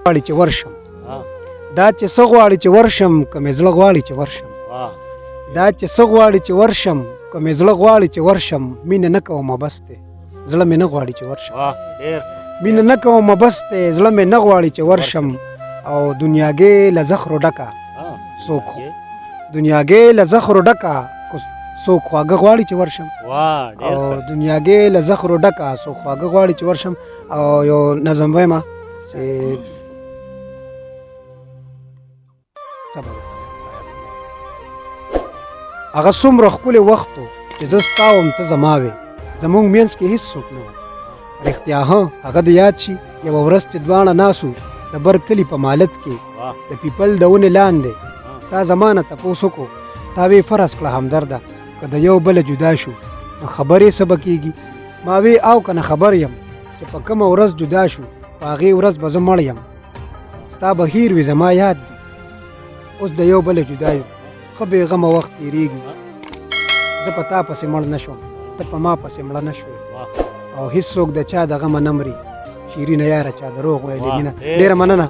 غواړي چې ورشم، دا چې څه غواړي چې ورشم، که مې زړه غواړي چې ورشم، دا چې څه غواړي چې ورشم، که مې زړه غواړي چې ورشم، مینه نه کوم بس دی، زړه مې نه غواړي چې ورشم، مینه نه کوم بس دی، زړه مې نه غواړي چې ورشم. او دنیاګې له زخرو ډکه څوک، دنیاګې له زخرو ډکه څوک خواږه غواړي چې ورشم، او دنیاګې له زخرو ډکه څوک خواږه غواړي چې ورشم. او یو نظم وایم چې صبر، هغه څومره ښکلی وخت و چې زه ستا وم ته زما وې، زمونږ منځ کې هیڅ څوک نه و. رښتیا هم هغه د یاد شي یوه ورځ چې دواړه ناسو د بر کلي په مالت کې د پیپل د ونې لاندې، تا زما نه تپوس وکړو، تا وی فرض کړه همدرده که د یو بله جدا شو نو خبرې څه به کېږي؟ ما وی او که نه خبر یم چې په کومه ورځ جدا شو په هغې ورځ به زه مړ یم، ستا به هیر وي زما یاد دی. اوس د یو بله جدا یو، ښه بېغمه وخت تېرېږي، زه په تا پسې مړ نه شوم، ته په ما پسې مړه نه شوې، او هیڅوک د چا د غمه نه مري. شیرینه یاره چا دروغ ویلي دي نه. ډېره مننه.